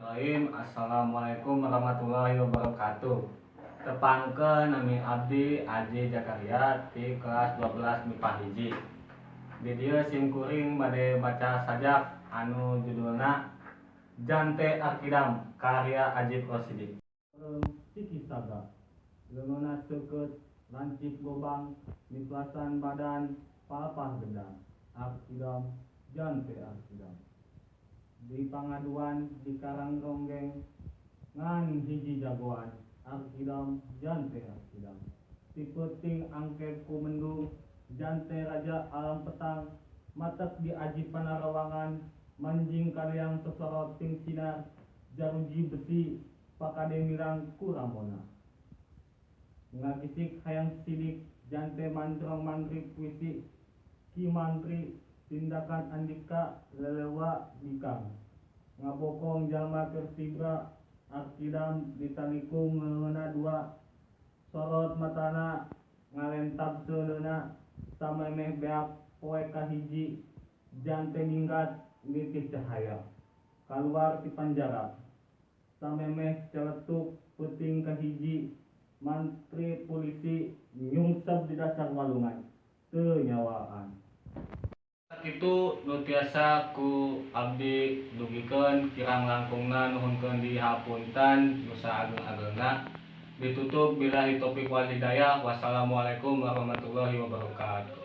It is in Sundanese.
Bismillahirrahmanirrahim. Assalamualaikum warahmatullahi wabarakatuh. Tepangkeun, nami abdi Aji Jakaria ti kelas 12 MIPA 1. Di dieu sim kuring bade baca sajak anu judulna Jante Arkidam karya Ajip Rosidi. Ciki saga leungeunna ceukeut, lancip gobang, miplasan badan palpah gedang. Arkidam, Jante Arkidam. Di pangaduan di Karang Ronggeng ngan hiji jagoan. Arkidam, Jante Arkidam. Ti peuting angkeb ku mendung, Jante raja alam petang. Matek di aji panarawangan, manjing ka liang sosorot ting sinar. Jaruji besi pakade mirang ku rambona. Ngagisik hayang sidik, Jante manjrong mantri puisi. Ki Mantri tindakan Andika lelewa bikang. Ngabokong jalma keur sibra. Arkidam ditalikung leungeunna dua. Sorot matana ngalentab seuneuna. Samemeh beak poe kahiji, Jante minggat nitih cahaya kaluar ti panjara. Samemeh celetuk peuting kahiji, mantri pulisi nyungsep di dasar walungan teu nyawaan. Kitu nu tiasa ku abdi dugikeun, kirang langkungna nuhunkeun dihapunten nu saageng-agengna. Ditutup billahi taufik wal hidayah, wassalamualaikum warahmatullahi wabarakatuh.